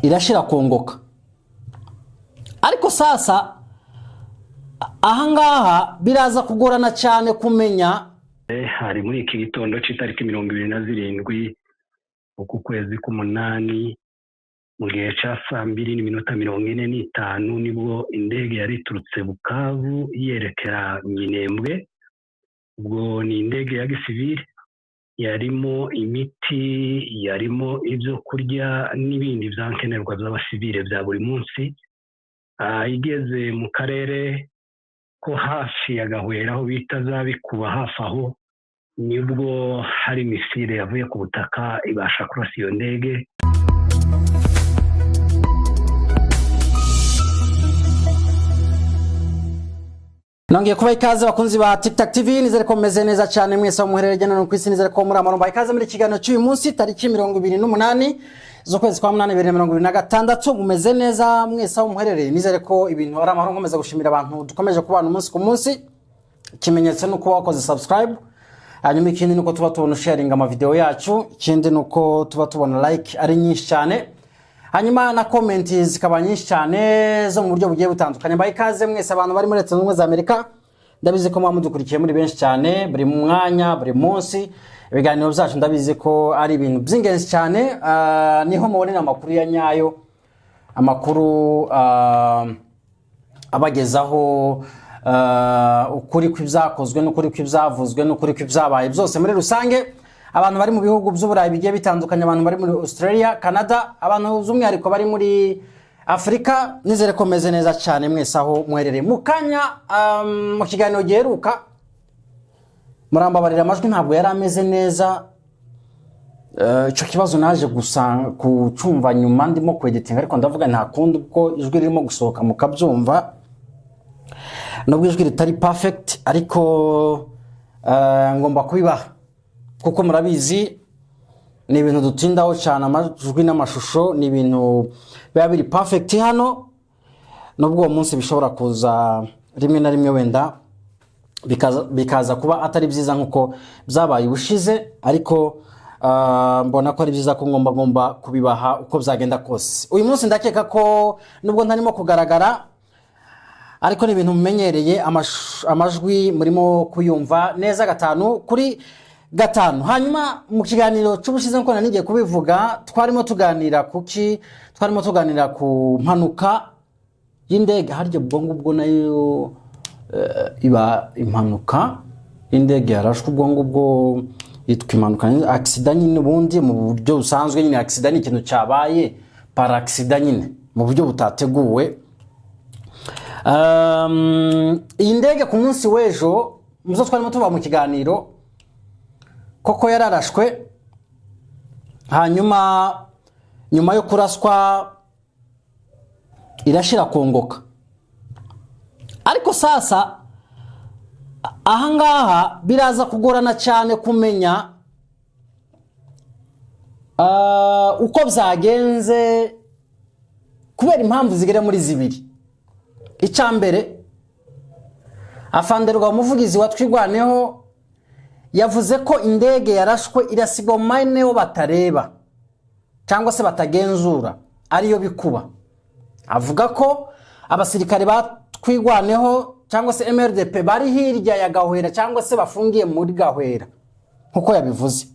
Irashira kongoka. Ariko sasa ahangaha biraza kugorana cyane kumenya. Hari muri iki gitondo cy'itariki 27 uku kwezi k'umunani, mu gihe cya saa 2:45, nibwo indege yari iturutse Bukavu yerekera Minembwe. Ubwo ni indege ya gisivile, yarimo imiti, yarimo ibyo kurya n'ibindi byankenerwa by'abasivile bya buri munsi. Igeze mu karere ko hafi ya Gahwera, aho bita za Bikuba, hafi aho, nibwo hari missile yavuye ku butaka ibasha kurasa iyo ndege. Nongeye kubaha ikaze, bakunzi ba TikTok TV. Nizere ko mumeze neza cyane mwese aho muherereye hirya no hino ku isi. Nizere ko muri amahoro. Mbaha ikaze muri ikiganiro cy'uyu munsi, tariki 28 z'ukwezi kwa munani 2026. Mumeze neza mwese aho muherereye? Nizere ko ibintu ari amahoro. Nkomeza gushimira abantu dukomeje kubana umunsi ku munsi. Ikimenyetso ni uko wakoze subscribe, hanyuma ikindi ni uko tuba tubona sharinga amavideo yacu, ikindi ni uko tuba tubona like ari nyinshi cyane, hanyuma na comment zikaba nyinshi cyane zo mu buryo bugiye butandukanye. Mbaye ikaze mwese abantu bari muri Leta Zunze Ubumwe za Amerika. Ndabizi ko muba mudukurikiye muri benshi cyane, buri mwanya, buri munsi. Ibiganiro byacu ndabizi ko ari ibintu by'ingenzi cyane. Niho mubonera amakuru ya nyayo, amakuru abagezaho ukuri kw'ibyakozwe n'ukuri kw'ibyavuzwe n'ukuri kw'ibyabaye byose muri rusange. Abantu bari mu bihugu by'Uburayi bigiye bitandukanye, abantu bari muri Australia, Canada, abantu by'umwihariko bari muri Afurika, nizere ko meze neza cyane mwese aho muherereye. Mu kanya mu kiganiro giheruka, murambabarira, amajwi ntabwo yari ameze neza. Icyo kibazo naje gusa kucumva nyuma ndimo kweditinga, ariko ndavuga nta kundi, ubwo ijwi ririmo gusohoka mukabyumva, nubwo ijwi ritari perfect, ariko ngomba kubibaha kuko murabizi ni ibintu dutindaho cyane. Amajwi n'amashusho ni ibintu biba biri perfect hano, nubwo uwo munsi bishobora kuza rimwe na rimwe wenda bikaza kuba atari byiza nk'uko byabaye ubushize, ariko mbona ko ari byiza ko ngomba kubibaha uko byagenda kose. Uyu munsi ndakeka ko nubwo ntarimo kugaragara, ariko ni ibintu mumenyereye, amajwi murimo kuyumva neza gatanu kuri gatanu. Hanyuma mu kiganiro cy'ubushize, nk'uko nari ngiye kubivuga, twarimo tuganira kuki? Twarimo tuganira ku mpanuka y'indege. Harya ubwo ngubwo nayo iba impanuka y'indege yarashwe, ubwo ngubwo yitwa impanuka, accident nyine. Ubundi mu buryo busanzwe nyine accident ni ikintu cyabaye par accident nyine, mu buryo butateguwe. Iyi ndege ku munsi w'ejo, muzo twarimo tuva mu kiganiro, koko yararashwe. Hanyuma nyuma yo kuraswa irashira kongoka. Ariko sasa ahangaha biraza kugorana cyane kumenya uko byagenze, kubera impamvu zigera muri zibiri. Icya mbere, afanderwa, umuvugizi wa Twirwaneho, yavuze ko indege yarashwe irasigwa mu maeneo batareba cyangwa se batagenzura, ariyo Bikuba. Avuga ko abasirikare ba Twirwaneho cyangwa se MRDP bari hirya ya Gahwera, cyangwa se bafungiye muri Gahwera nkuko yabivuze.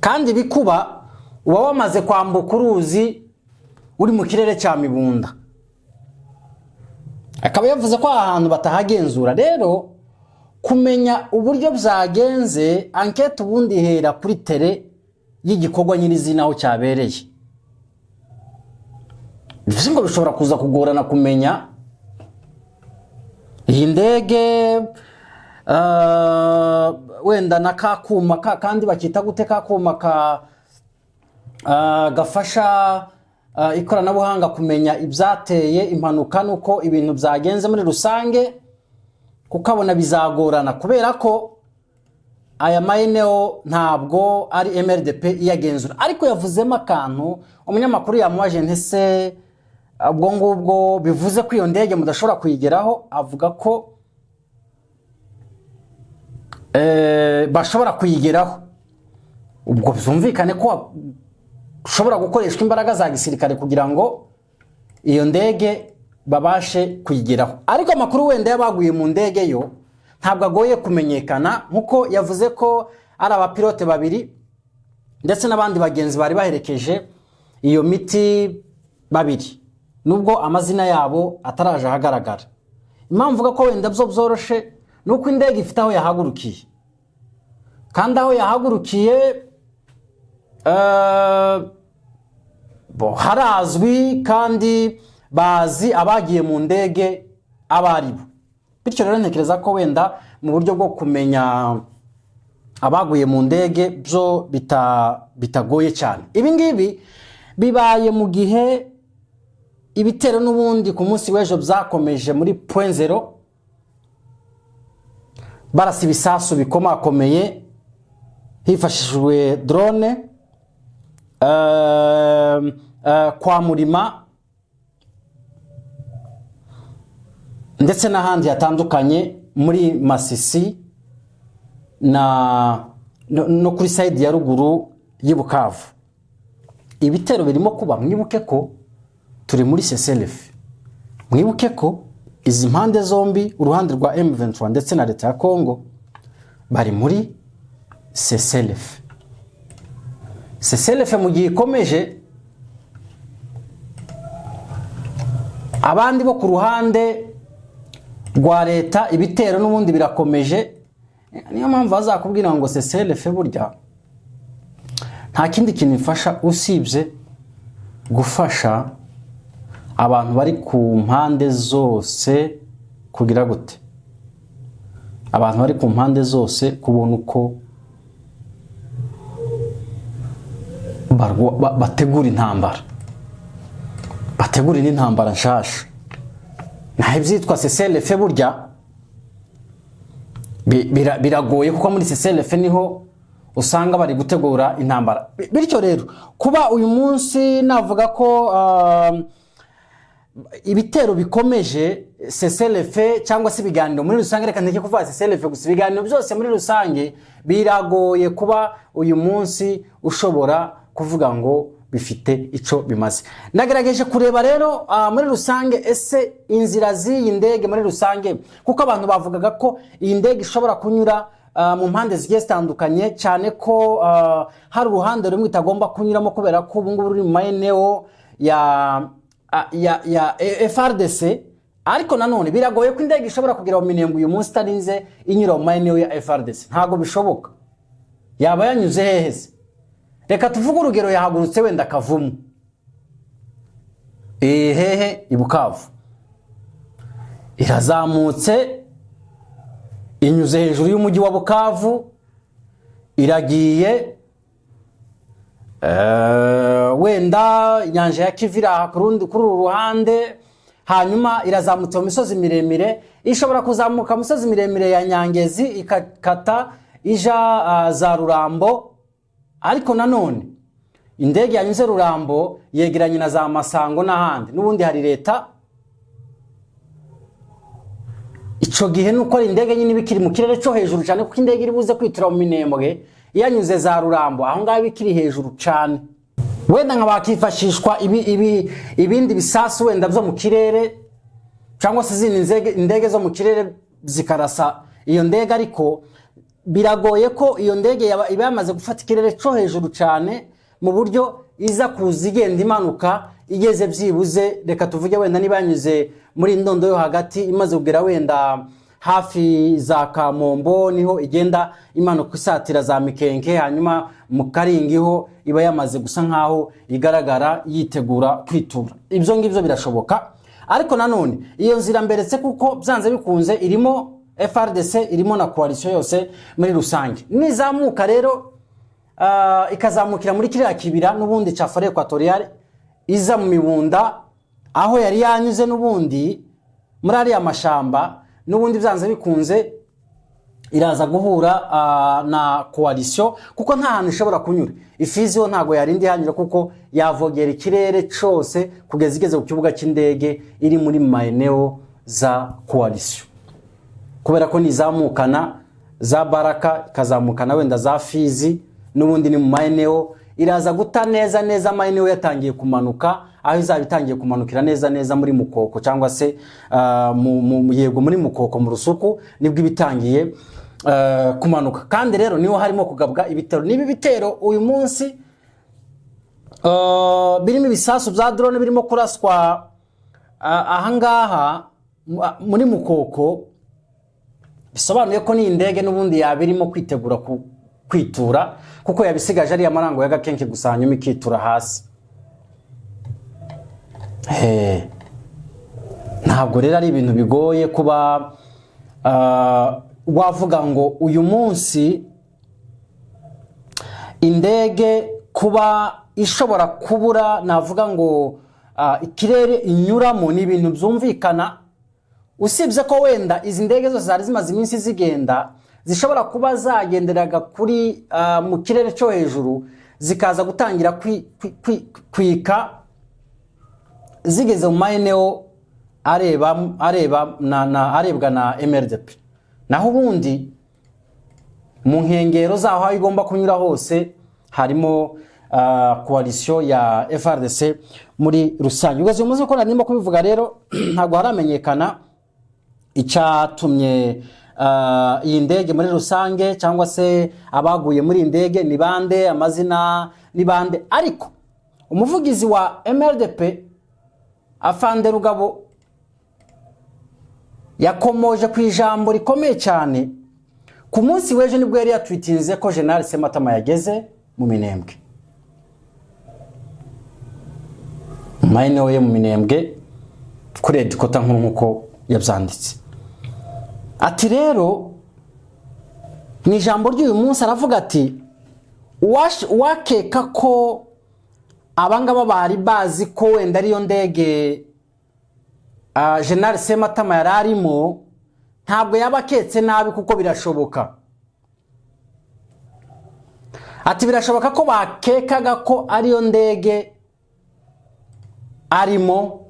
Kandi Bikuba uba wamaze kwambuka uruzi, uri mu kirere cya Mibunda. Akaba yavuze ko aha hantu batahagenzura. Rero kumenya uburyo byagenze, enquête ubundi ihera kuri terrain y'igikorwa nyirizina, aho cyabereye. Bivuze ngo bishobora kuza kugorana kumenya iyi ndege, wenda na ka kuma ka kandi bakita gute, ka kuma ka gafasha ikoranabuhanga kumenya ibyateye impanuka n'uko ibintu byagenze muri rusange, kukabona bizagorana kubera ko aya maeneo ntabwo ari MRDP iyagenzura. Ariko yavuzemo akantu, umunyamakuru yamubaje ntese ubwo ngubwo bivuze ko iyo ndege mudashobora kuyigeraho? Avuga ko bashobora kuyigeraho. Ubwo byumvikane ko Ushobora gukoreshwa imbaraga za gisirikare kugira ngo iyo ndege babashe kuyigeraho. Ariko amakuru wenda y'abaguye mu ndege yo ntabwo agoye kumenyekana, nkuko yavuze ko ari abapilote babiri ndetse n'abandi bagenzi bari baherekeje iyo miti babiri, nubwo amazina yabo ataraje ahagaragara. Impamvu mvuga ko wenda byo byoroshe ni uko indege ifite aho yahagurukiye, kandi aho yahagurukiye bo harazwi, kandi bazi abagiye mu ndege abo ari bo. Bityo rero ntekereza ko wenda mu buryo bwo kumenya abaguye mu ndege byo bitagoye cyane. Ibi ngibi bibaye mu gihe ibitero n'ubundi ku munsi w'ejo byakomeje muri Point Zéro, barasa ibisasu bikomakomeye hifashishijwe drone kwa Murima ndetse n'ahandi hatandukanye muri Masisi na no kuri side ya ruguru y'i Bukavu. Ibitero birimo kuba. Mwibuke ko turi muri cessez-le-feu, mwibuke ko izi mpande zombi, uruhande rwa M23 ndetse na leta ya Congo, bari muri cessez-le-feu. Cessez-le-feu mu gihe ikomeje, abandi bo ku ruhande rwa leta ibitero n'ubundi birakomeje. Niyo mpamvu bazakubwira ngo cessez-le-feu burya nta kindi kintu ifasha usibye gufasha abantu bari ku mpande zose kugira gute? Abantu bari ku mpande zose kubona uko bategura intambara, bategura indi ntambara nshasha. Naho ibyitwa cessez-le-feu burya biragoye, kuko muri cessez-le-feu niho usanga bari gutegura intambara. Bityo rero kuba uyu munsi navuga ko ibitero bikomeje, cessez-le-feu cyangwa se ibiganiro muri rusange, reka nteke kuvuga cessez-le-feu gusa, ibiganiro byose muri rusange biragoye kuba uyu munsi ushobora kuvuga ngo bifite icyo bimaze. Nagerageje kureba rero muri rusange, ese inzira z'iyi ndege muri rusange, kuko abantu bavugaga ko iyi ndege ishobora kunyura mu mpande zigiye zitandukanye, cyane ko hari uruhande rumwe itagomba kunyuramo, kubera ko ubu ngubu ruri mu maeneo ya FARDC. Ariko nanone biragoye ko indege ishobora kugera mu Minembwe uyu munsi itarinze inyura mu maeneo ya FARDC. Ntabwo bishoboka. Yaba yanyuze hehe se? Reka tuvuge urugero, yahagurutse wenda Kavumu, hehe, i Bukavu, irazamutse, inyuze hejuru y'umujyi wa Bukavu, iragiye, wenda inyanja ya Kivu iri aha kuri uru ruhande, hanyuma irazamutse mu misozi miremire. Ishobora kuzamuka mu misozi miremire ya Nyangezi, ikakata ija za Rurambo. Ariko nanone indege yanyuze Rurambo yegeranye na za Masango n'ahandi, n'ubundi hari leta. Icyo gihe nuko ari indege nyine iba ikiri mu kirere cyo hejuru cyane, kuko indege iri buze kwitura mu Minembwe yanyuze za Rurambo, aho ngaho iba ikiri hejuru cyane. Wenda nka bakifashishwa ibindi bisasu wenda byo mu kirere, cyangwa se izindi indege zo mu kirere zikarasa iyo ndege. Ariko biragoye ko iyo ndege iba yamaze gufata ikirere cyo hejuru cyane mu buryo iza kuza igenda imanuka igeze byibuze, reka tuvuge wenda niba yanyuze muri Ndondo yo hagati, imaze kugera wenda hafi za Kamombo, niho igenda imanuka isatira za Mikenke, hanyuma mu Karingiho iba yamaze gusa nkaho igaragara yitegura kwitura. Ibyo ngibyo birashoboka. Ariko nanone iyo nzira mberetse, kuko byanze bikunze irimo FARDC, irimo na coalition yose muri rusange. Nizamuka rero ikazamukira muri kiriya kibira n'ubundi cya forêt équatoriale, iza mu Mibunda aho yari yanyuze n'ubundi muri ariya mashamba, n'ubundi byanze bikunze iraza guhura na coalition, kuko nta hantu ishobora kunyura. Ifizi yo ntabwo yarinda ihanyura, kuko yavogera ikirere cyose kugeza igeze ku kibuga cy'indege iri muri maeneo za coalition, kubera ko nizamukana za Baraka, ikazamukana wenda za Fizi, n'ubundi ni mu maeneo Iraza guta neza neza mayini we yatangiye kumanuka, aho izaba itangiye kumanukira neza neza muri Mukoko, cyangwa se yego, muri Mukoko mu Rusuku nibwo iba itangiye kumanuka. Kandi rero niho harimo kugabwa ibitero. Niba ibitero uyu munsi birimo ibisasu bya drone birimo kuraswa ahangaha muri Mukoko, bisobanuye ko n'iyi ndege n'ubundi yaba irimo kwitegura kwitura, kuko yabisigaje ariya marango ya Gakenke gusa, hanyuma ikitura hasi. He. Ntabwo rero ari ibintu bigoye kuba wavuga ngo uyu munsi indege kuba ishobora kubura, navuga ngo ikirere inyuramo, ni ibintu byumvikana, usibye ko wenda izi ndege zose zari zimaze iminsi zigenda zishobora kuba zagenderaga kuri mu kirere cyo hejuru, zikaza gutangira kwika zigeze mu maeneo areba arebwa na MRDP. Naho ubundi mu nkengero zaho, aho igomba kunyura hose, harimo coalition ya FARDC muri rusange. Ubwo uyu ko narimo kubivuga rero, ntabwo haramenyekana icyatumye iyi ndege muri rusange, cyangwa se abaguye muri iyi ndege ni bande, amazina ni bande. Ariko umuvugizi wa MRDP, Afande Rugabo, yakomoje ku ijambo rikomeye cyane. Ku munsi w'ejo nibwo yari yatwitinze ko General Sematama yageze mu Minembwe, mu maeneo ye mu Minembwe, kuri headquarter nkuru, nk'uko yabyanditse. Ati rero mu ijambo ry'uyu munsi aravuga ati: "Uwakeka ko abangaba bari bazi ko wenda ariyo ndege General Sematama yari arimo, ntabwo yaba aketse nabi, kuko birashoboka." Ati birashoboka ko bakekaga ko ariyo ndege arimo,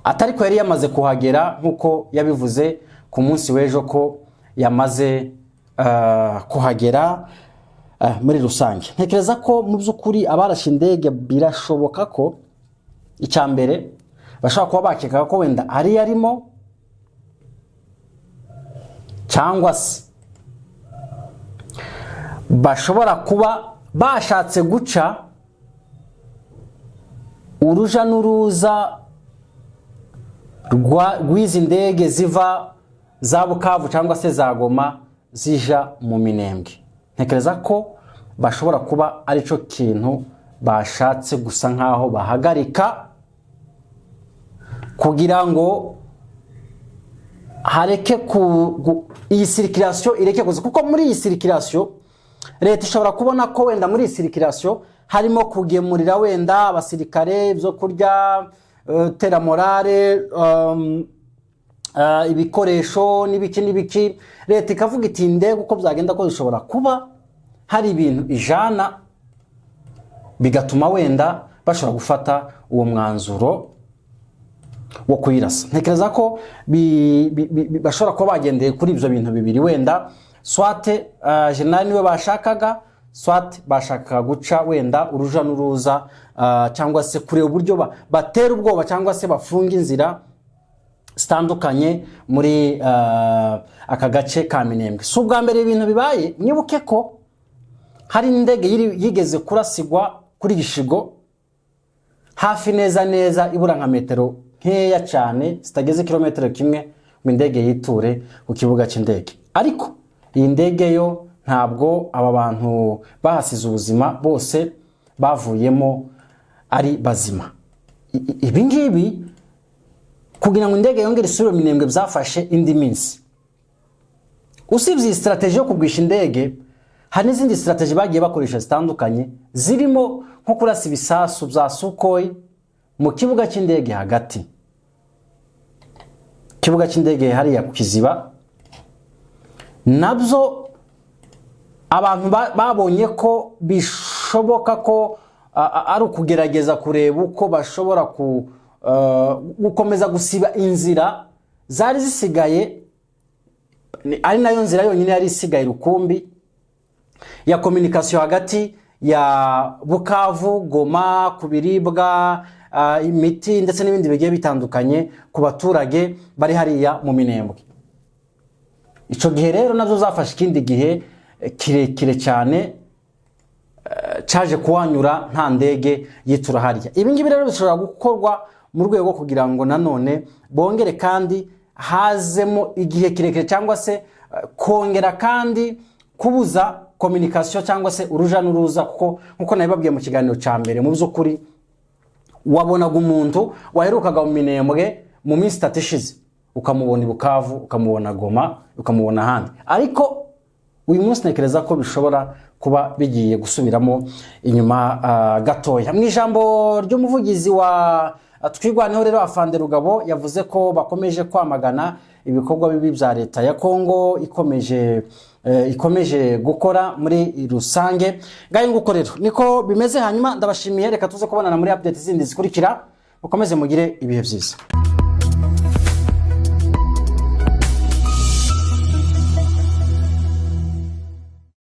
atari ko yari yamaze kuhagera, nk'uko yabivuze ku munsi w'ejo ko yamaze kuhagera. Muri rusange ntekereza ko mu by'ukuri abarashe indege birashoboka ko icya mbere bashobora kuba bakekaga ko wenda ari arimo, cyangwa se bashobora kuba bashatse guca uruja n'uruza rw'izi ndege ziva za Bukavu cyangwa se za Goma zija mu Minembwe. Ntekereza ko bashobora kuba aricyo kintu bashatse gusa nk'aho bahagarika, kugira ngo hareke iyi circulation ireke kuza, kuko muri iyi circulation leta ishobora kubona ko wenda muri iyi circulation harimo kugemurira wenda abasirikare ibyo kurya, tera morale, ibikoresho n'ibiki n'ibiki. Leta ikavuga iti ndege uko byagenda ko bishobora kuba hari ibintu ijana, bigatuma wenda bashobora gufata uwo mwanzuro wo kuyirasa. Ntekereza ko bashobora kuba bagendeye kuri ibyo bintu bibiri: wenda soit general niwe bashakaga, soit bashakaga guca wenda uruja n'uruza, cyangwa se kureba uburyo batera ubwoba cyangwa se bafunga inzira zitandukanye muri aka gace ka Minembwe. Si ubwa mbere ibintu bibaye. Mwibuke ko hari indege yigeze kurasigwa kuri Gishigo hafi neza neza, ibura nka metero nkeya cyane zitageze kilometero kimwe ngo indege yiture ku kibuga cy'indege. Ariko iyi ndege yo ntabwo aba bantu bahasize ubuzima bose bavuyemo ari bazima. Ibi ngibi, kugira ngo indege yongere isubire mu Minembwe, byafashe indi minsi. Usibye iyi stratégie yo kugwisha indege, hari n'izindi stratégie bagiye bakoresha zitandukanye, zirimo nko kurasa ibisasu bya Sukhoi mu kibuga cy'indege hagati, ikibuga cy'indege hariya ku Kiziba. Nabyo abantu babonye ko bishoboka ko ari ukugerageza kureba uko bashobora gukomeza gusiba inzira zari zisigaye, ari nayo nzira yonyine yari isigaye rukumbi ya communication hagati. ya Bukavu, Goma, ku biribwa, imiti ndetse n'ibindi bigiye bitandukanye ku baturage bari hariya mu Minembwe. Icyo gihe rero nabyo zafashe ikindi gihe kirekire cyane, cyaje kuwanyura nta ndege yitura hariya. Ibi ngibi rero bishobora gukorwa mu rwego kugira ngo nanone bongere kandi hazemo igihe kirekire, cyangwa se kongera kandi kubuza communication cyangwa se uruja n'uruza, kuko nkuko nabibabwiye mu kiganiro cya mbere, mu by'ukuri wabonaga umuntu waherukaga mu Minembwe mu minsi 3 ishize, ukamubona i Bukavu, ukamubona Goma, ukamubona ahandi. Ariko uyu munsi ntekereza ko bishobora kuba bigiye gusubiramo inyuma gatoya. Mu ijambo ry'umuvugizi wa Twirwaneho rero, Afande Rugabo, yavuze ko bakomeje kwamagana ibikorwa bibi bya leta ya Kongo ikomeje gukora muri rusange. Ngayo nguko rero niko bimeze. Hanyuma ndabashimiye, reka tuze kubonana muri update zindi zikurikira. Mukomeze mugire ibihe byiza.